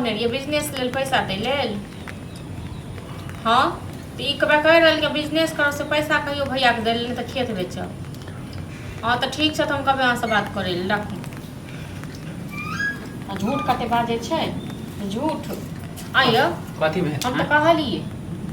कहने रहियै बिजनेस लेल पैसा दै लेल? हँ, तऽ ई कहबै कहि रहल कि बिजनेस करब से पैसा कहियो भैयाके दै लेल, नहि तऽ खेत बेचब। हँ, तऽ ठीक छै, तऽ हम कहबै अहाँसँ बात करै लेल। राखू। आ झूठ कते बाजै छै झूठ। आइ यौ। कथी भेल? हम तऽ कहलियै,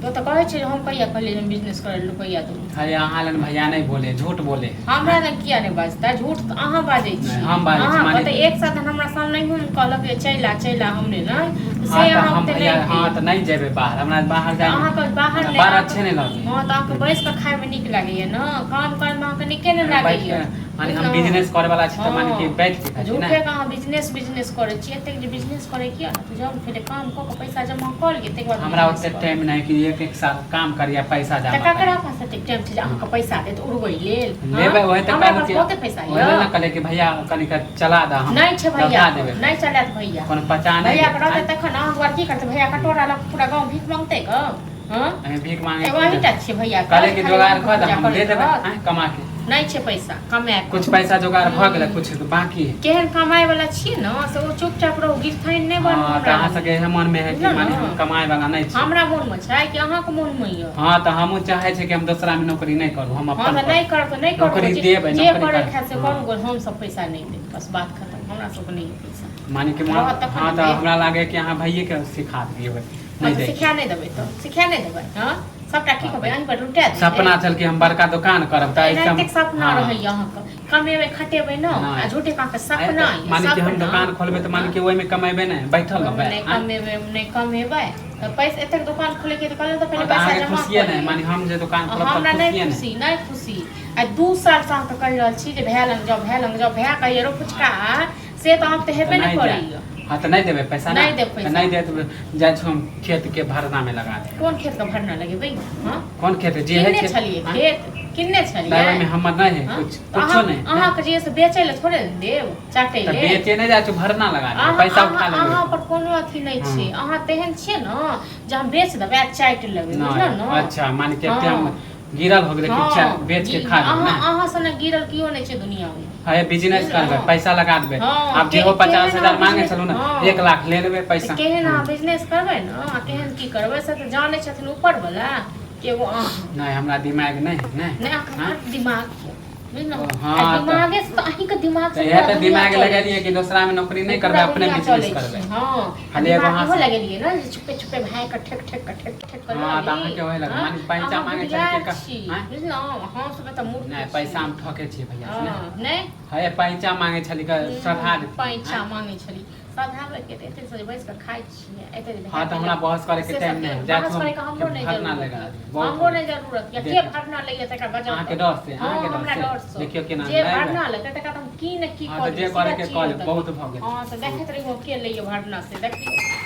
तो तऽ कहै छै जे हम कहिया कहलियै जे हम बिजनेस करै लए रुपैआ दू? अरे, अहाँ लग भैया नहि बोले, झूठ बोले। हमरा लग किया नहि बाजतै? झूठ तऽ अहाँ बाजै छी। नहि, हम बाजै छी, अहाँ माने- तऽ एक साथ हमरा सामने हम कहलक जे चलि आ, चलि आ हमरे ने से। हाँ, तऽ अहाँ हम ओते भैया नहि। हाँ, तऽ नहि जेबै बाहर, हमरा बाहर जाय अहाँके बाहर नहि बड़ अच्छे नहि लगे। हँ, तऽ अहाँके बैस कऽ खायमे नीक लागैया ने, काम करैमे अहाँके नीके नहि बैठ लागैया। के माने हम बिजनेस करे वाला छी, तऽ माने कि बैठ के खाइ छी झूठे ने। के अहाँ बिजनेस बिजनेस करै छी। एतेक जे बिजनेस करै किया ने तऽ जाउ ने, पहिले काम कऽ कऽ पैसा जमा कऽ लिअ, ताहिके बाद हमरा business ओते करू। टाइम नहि कि एक एक साल काम करिया पैसा तऽ जमा ककरा करी। पास एतेक टाइम छै जे अहाँके पैसा देत उड़बै लेल? हँ? लेबै ओहे तऽ हमरा कहलहुँ पास कि बहुते पैसा ओहे यऽ। ने कहलियै कि भैया कनिक चला दऽ, हम नहि छै भैया। लौटा देबै। नहि चलायत भैया। कोनो पचा नहि भैया के देत। रहतै तखन अहाँ दुआरे की करतै भैया? कटोरा लऽ कऽ पूरा गाँव भीख मांगतै गऽ? हँ? अहीं भीख मांगे एगो अहींटा छियै भैया के, कहले कि खाली जोगाड़ अहाँके कऽ दे, पूजा हम दे करैत देबै। रहत। आँय, कमा के नहि छै पैसा कमाए के। कुछ पैसा जोगाड़ भऽ गेलै, कुछ बाकी है। केहन कमाए वाला छियै ने से ओ चुपचाप रहू, गिरथाइन नहि बनू। हँ, तऽ हमरा अहाँ लग। सबके इएह मनमे है कि बुझलहुँ माने ने? हम कमाए वाला नहि छी। हमरा मोनमे छै कि अहाँके मोनमे यऽ? हँ, तऽ हमहूँ चाहै छी कि हम दोसरामे नौकरी नहि करू, हम हँ, अपन तऽ करू। नहि करब तऽ नहि करू। नौकरी जे देबै, जे नौकरी करै करब। खाय से हँ। करू गो, हम सब पैसा नहि देब, बस बात खतम। हमरा सबके नहि यऽ पैसा। माने कि रहत तखन हँ, ने तऽ देब। हमरा लागै कि अहाँ भैयेके सिखा दियै। हँ, नहि तऽ दै। सिखा नहि देबै तऽ सिखा नहि देबै? हँ, सबटा की कहबै, अहीं पर लुटा देबै? सपना छल कि हम बड़का दोकान करब, तऽ एहिसँ एनाहिते सपना हँ। रहैया अहाँके, कमेबै खटेबै ने। नहि। आ झूठे अहाँके सपना यऽ, माने कि हम सपना। दोकान खोलबै तऽ माने कि ओहिमे कमेबै नहि, बैठल रहबै? नहि। आँय? कमेबै नहि, कमेबै तऽ पैसा एतेक दोकान खोलेके तऽ कहलहुँ तऽ पहिले हँ, तऽ पैसा अहाँके जमा खुशिये कऽ नहि लिअ। माने हम जे दोकान खोलब तऽ हमरा नहि खुशिये नहि। खुशी, नहि खुशी। आ 2 सालसँ अहाँके कहि रहल छी जे भाय लग जाउ, भाय लग जाउ, भाय कहैया रौ फुचका, से तऽ अहाँके तऽ तऽ हेबे नहि नहि करैया। जायब। हँ, तऽ नहि देबै पैसा ने? नहि देब तऽ पैसा। नहि देत, जाइ छी हम खेतके भरनामे लगा देब। कोन खेतके भरना लगेबै? हँ? कोन खेत जे है किन्ने खेत छलियै? आँय? खेत किन्ने छलियै? नहि, ओहिमे हमर नहि है। हँ? कुछ तऽ कुछो नहि। अहाँके जे से बेचै लए थोड़े ने देब, चाटै तऽ लेल। बेचे नहि जाइ छी, भरना लगा देब, अहाँ पैसा उठा अहाँ अहाँ लेबै। पर कोनो अथी नहि छै। हँ। अहाँ तेहन छियै ने जे हम बेच देबै आ चाटि लेबै, बुझलहुँ नहि ने? अच्छा, माने कि एते हम हँ। गिरल हो गेलै कि बेच के खा लेबै? अहाँ ने अहाँ सने गिरल केओ नहि छै दुनियामे। है, बिजनेस करबै, बुझलहुँ? पैसा लगा देबै। हँ, आब जेहो पचास केहन हजार अहाँ मांगे business- छलहुँ ने, हँ। 1 लाख ले लेबै तऽ पैसा। केहन अहाँ बिजनेस करबै ने आ केहन की करबै से तऽ जानै छथिन ऊपर वाला कि एगो अहाँ। नहि, हमरा दिमाग नहि है, नहि। नहि, अहाँके हँ? बड़ दिमाग यऽ, बुझलहुँ? हँ, आ दिमागे से तऽ अहींके दिमाग तऽ से इएह पूरा तऽ दुनिया दिमाग चलै लगेलियै छै। कि दोसरामे नौकरी नहि करबै, पूरा अपने दुनिया बिजनेस चलै करबै। छै। हँ, आ खाली एगो दिमाग अहाँ इहो से- लगेलियै ने जे छुपे छुपे भाय के ठेक ठेक के ठेक ठेक के हँ, लऽ तऽ ली। अहाँके ओहे लगे, हँ? माने पैसा अहाँ मांगे छलियै बुधियार कि छी, आँय? बुझलहुँ? हम सब एतऽ मूर्ख नहि, छी। पैसा हम ठकै छियै भैया से ने। हँ, नहि। हे, पैसा मांगे छली के सधा देतियै। पैसा आँय? मांगे छली सधाबै के? तऽ एते से बैस कऽ खाइ छियै, एते जे हँ, भए तऽ हमरा गेलै बहस करे के से टाइम सब नहि के है। जाइ बहस छी करे के हम हमरो नहि भरना जरूरत लगा यऽ। देबै, बहुत हमरो हो नहि गेल। जरूरत यऽ। के देखै छी। भरना लैया तकरा बजाउ। अहाँके तऽ डर से, हँ, अहाँके डर हमरा से। डर से देखियौ केना जे नहि भरना लेतै तकरा तऽ हम की ने की हँ, कऽ तऽ जे देबै, करे सीधा के चीर कऽ लेब, देबै। बहुत भऽ गेल। हँ, तऽ देखैत रहियौ के लैया भरना से, देखियौ।